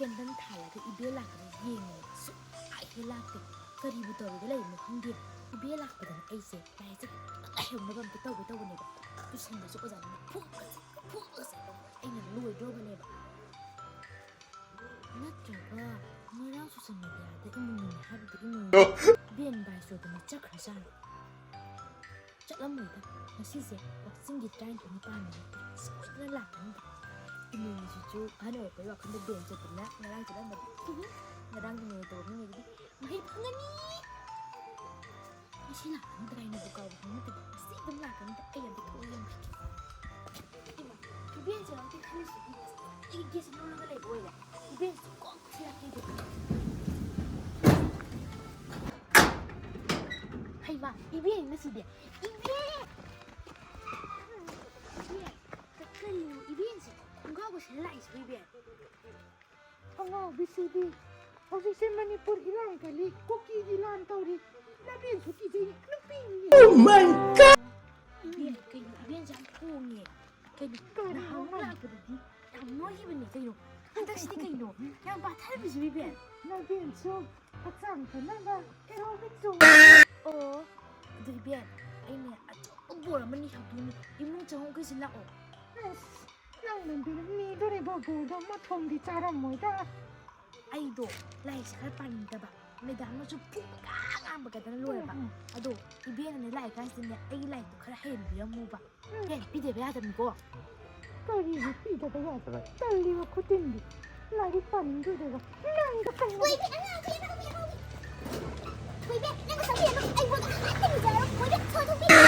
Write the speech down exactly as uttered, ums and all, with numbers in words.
Candle ꯊꯥꯜꯂꯒ ꯏꯕꯦ ꯂꯥꯛꯄꯗ ꯌꯦꯡꯉꯦ, ꯁꯨꯛꯂꯥꯛ ꯍꯦꯛ ꯂꯥꯛꯇꯦ꯫ ꯀꯔꯤꯕꯨ ꯇꯧꯔꯒ ꯂꯩꯔꯤꯅꯣ ꯈꯪꯗꯦ꯫ ꯏꯕꯦ ꯂꯥꯛꯄꯗꯅ ꯑꯩꯁꯦ ꯂꯥꯏꯔꯤꯛꯁꯦ ꯈꯤꯇꯪ ꯍꯩꯍꯧꯅꯕ ꯑꯝꯇ ꯇꯧꯒꯦ ꯇꯧꯕꯅꯦꯕ꯫ ꯇꯨꯏꯁꯟꯗꯁꯨ ꯑꯣꯖꯥꯅ ꯐꯨꯒꯁꯦ, ꯐꯨꯒꯁꯦ꯫ ꯑꯩꯅ ꯂꯣꯏꯗ꯭ꯔꯣꯕꯅꯦꯕ꯫ ꯅꯠꯇ꯭ꯔꯒ ꯉꯔꯥꯡ ꯁꯣꯁꯦꯜ ꯃꯦꯗꯤꯌꯥꯗ ꯏꯃꯣꯏꯅꯨꯅꯤ ꯍꯥꯏꯕꯗꯨ ꯏꯃꯣꯏꯅꯨ ꯕꯦꯟ ꯕꯥꯏ ꯆꯣꯗꯅ ꯆꯠꯈ꯭ꯔꯖꯥꯠꯂꯣ? ꯆꯠꯂꯝꯃꯣꯏꯗ꯫ ꯉꯁꯤꯁꯦ ꯋꯥꯛꯆꯤꯡꯒꯤ ꯇꯔꯥꯅꯤꯊꯣꯏꯅꯤ ꯄꯥꯟꯕꯅꯤ꯫ ꯁꯣꯏꯗꯅ ꯂꯥꯛꯀꯅꯤꯗ꯫ ꯏꯃꯣꯏꯅꯨꯁꯤꯁꯨ ꯑꯍꯟ ꯑꯣꯏꯔꯛꯄꯒꯤ ꯋꯥꯈꯜꯗ ꯕꯦꯟ ꯆꯠꯇꯅ ꯉꯔꯥꯡ ꯆꯠꯂꯝꯕꯅꯤ꯫ ꯉꯔꯥꯡꯒꯤ ꯃꯣꯏ ꯇꯧꯕ ꯃꯤꯉꯩꯗꯨꯗꯤ ꯃꯍꯩ ꯐꯪꯒꯅꯤ꯫ ꯉꯁꯤ ꯂꯥꯛꯀꯅꯤꯗ꯭ꯔꯥ ꯍꯥꯏꯅꯕꯨ ꯀꯥꯎꯕ ꯈꯪꯍꯧꯗꯦ꯫ ꯉꯁꯤ ꯑꯗꯨꯝ ꯂꯥꯛꯀꯅꯤꯗ꯫ ꯑꯩ ꯑꯝꯇ ꯊꯣꯛꯑ ꯌꯦꯡꯒꯦ꯫ ꯏꯃꯥ, ꯏꯕꯦꯟꯁꯦ ꯉꯥꯛꯇ ꯈꯜꯂꯤꯁꯤꯗꯤ ꯑꯩꯒꯤ ꯒꯦꯁ ꯂꯧꯔꯒ ꯂꯩꯕ ꯑꯣꯏꯔꯦ꯫ ꯏꯕꯦꯟꯁꯦ ꯀꯣꯛ ꯊꯤꯔꯛꯀꯦ ꯑꯗꯨꯗꯤ꯫ ꯍꯩꯃꯥ, ꯏꯕꯦꯟ ꯉꯁꯤꯗꯤ꯫ ꯏꯕꯦꯟ! ꯏꯕꯦꯟ! ꯀ-, ꯀꯔꯤꯅꯣ ꯏꯕꯦꯟꯁꯦ ꯈꯣꯡꯒ꯭ꯔꯥꯎꯒ ꯁꯦꯠꯂ ꯂꯥꯛꯏꯁꯤꯕꯣ ꯏꯕꯦꯟ? ꯑꯉꯥꯎꯕꯤꯁꯤꯗꯤ꯫ ꯍꯧꯖꯤꯛꯁꯦ ꯃꯅꯤꯄꯨꯔ ꯏꯔꯥꯡ ꯀꯜꯂꯤ, ꯀꯨꯀꯤꯒꯤ ꯂꯥꯟ ꯇꯧꯔꯤ꯫ ꯅꯕꯦꯟꯁꯨ ꯀꯤꯖꯩ, ꯅꯨꯄꯤꯅꯤ꯫ Oh my God! ꯏꯕꯦꯟ, ꯀꯩꯅꯣ ꯏꯕꯦꯟꯁꯦ ꯌꯥꯝ ꯄꯣꯡꯉꯦ꯫ ꯀꯩꯅꯣ, ꯀꯔꯤꯅꯣ ꯅꯍꯥꯟꯃꯨꯛ ꯅꯪ? ꯂꯥꯛꯄꯗꯗꯤ ꯌꯥꯝ ꯅꯣꯏꯈꯤꯕꯅꯦ ꯀꯩꯅꯣ꯫ ꯍꯟꯗꯛꯁꯤꯗꯤ ꯀꯩꯅꯣ ꯌꯥꯝ ꯄꯥꯊꯔꯝꯃꯤꯁꯤꯕꯣ ꯏꯕꯦꯟ? ꯅꯕꯦꯟꯁꯨ ꯍꯛꯆꯥꯡ ꯐꯅꯕ aerobic ꯆꯣꯡꯉꯤ꯫ ꯑꯣ, ꯑꯗꯨ ꯏꯕꯦꯟ, ꯑꯩꯅꯦ ꯑꯆꯧꯕ ꯕꯣꯔ ꯑꯃ ꯅꯤꯍꯧꯗꯣꯏꯅꯦ꯫ ꯏꯃꯨꯡ ꯆꯪꯉꯛꯑꯣ, ꯀꯩꯁꯤ ꯂꯥꯛꯑꯣ꯫ ꯑꯁ, ꯅꯪꯅ ꯅꯤꯗꯣꯔꯤꯕ ꯕꯣꯔꯗꯣ ꯃꯊꯣꯡꯗꯤ ꯆꯥꯔꯝꯃꯣꯏꯗ꯫ ꯑꯩꯗꯣ ꯂꯥꯏꯔꯤꯛꯁꯦ ꯈꯔ ꯄꯥꯅꯤꯡꯗꯕ, ꯃꯦꯗꯥꯝꯅꯁꯨ ꯐꯨꯕ ꯉꯥꯡꯕꯒꯗꯅ ꯂꯣꯏꯔꯕ꯫ ꯎꯝ, ꯎꯝ꯫ ꯑꯗꯣ ꯏꯕꯦꯟꯅꯅꯦ ꯂꯥꯛꯏꯀꯥꯟꯁꯤꯗꯅꯦ ꯑꯩꯒꯤ ꯂꯥꯏꯔꯤꯛꯇꯣ ꯈꯔ ꯍꯩꯍꯟꯕꯤꯔꯝꯃꯣꯕ꯫ ꯎꯝ꯫ ꯑꯦ, ꯄꯤꯗꯕ ꯌꯥꯗꯕꯅꯤꯀꯣ꯫ ꯀꯔꯤꯒꯤ ꯄꯤꯗꯕ ꯌꯥꯗꯕ? ꯇꯜꯂꯤꯕ ꯈꯨꯇꯤꯟꯗꯤ꯫ ꯂꯥꯏꯔꯤꯛ ꯄꯥꯅꯤꯡꯗꯣꯏꯗꯨꯒ ꯅꯪꯒ ꯀꯩꯅꯣ? ꯊꯣꯏꯕꯤ, ꯑꯉꯥꯡ, ꯑꯉꯥꯡ, ꯑꯉꯥꯡ꯫ ꯊꯣꯏꯕꯤ, ꯅꯪ ꯉꯁꯥꯏ ꯀꯩꯅꯣ ꯑꯩꯉꯣꯟꯗ ꯑꯍꯥꯟꯕ ꯂꯨꯖꯔꯣ꯫ ꯊꯣꯏꯕꯤ, ꯁꯣ ꯊꯣꯛꯄꯤ꯫